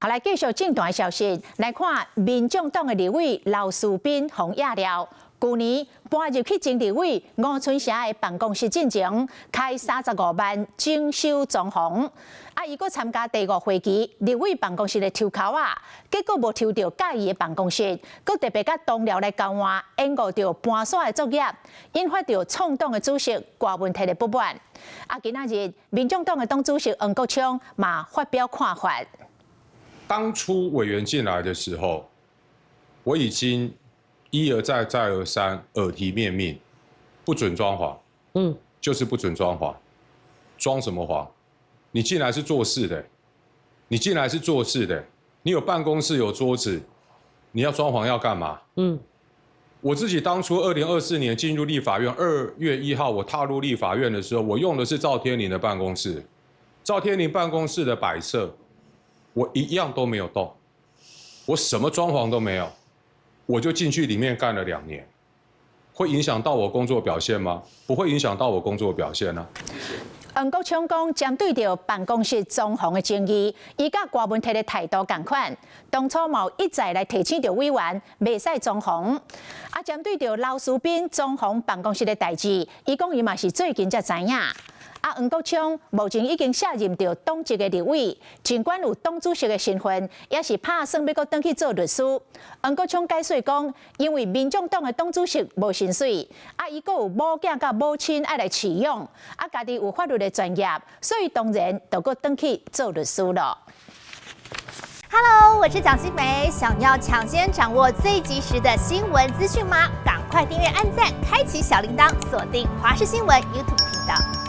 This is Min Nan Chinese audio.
好，來繼續政壇消息，來看民眾黨的立委劉士斌予野了。舊年搬入去前立委吳春霞的辦公室進前，開35萬整修裝潢。啊，伊閣參加第五會期立委辦公室的抽籤仔，結果無抽著佮意的辦公室，閣特別佮同僚來交換，延誤著搬徙的作業，引發著創黨的主席郭文悌的不滿。啊，今仔日民眾黨的黨主席黃國昌嘛發表看法。當初委員進來的時候，我已經一而再、再而三耳提面命，不准裝潢，就是不准裝潢，裝什麼潢？你進來是做事的，你進來是做事的，你有辦公室有桌子，你要裝潢要幹嘛？我自己當初2024年進入立法院，2月1號我踏入立法院的時候，我用的是趙天麟的辦公室，趙天麟辦公室的擺設，我一樣都沒有動，我什麼裝潢都沒有，我就進去裡面幹了2年，會影響到我工作表現嗎？不會影響到我工作表現啊。黃國昌講，針對著辦公室裝潢的爭議，伊佮郭文悌的態度仝款，當初嘛一再來提醒著委員，袂使裝潢。啊，針對著劉士斌裝潢辦公室的代誌，伊講伊嘛是最近才知影。啊，黃國昌目前已經卸任著黨籍的立委，儘管有黨主席的身份，也是拍算欲閣轉去做律師。黃國昌解釋講，因為民眾黨的黨主席無薪水，啊，伊閣有某囝佮母親愛來飼養，啊，家己有法律的專業，所以當然就閣轉去做律師囉。 Hello，我是蔣新梅，想要搶先掌握最及時的新聞資訊嗎？趕快訂閱、按讚、開啟小鈴鐺，鎖定華視新聞 YouTube 頻道。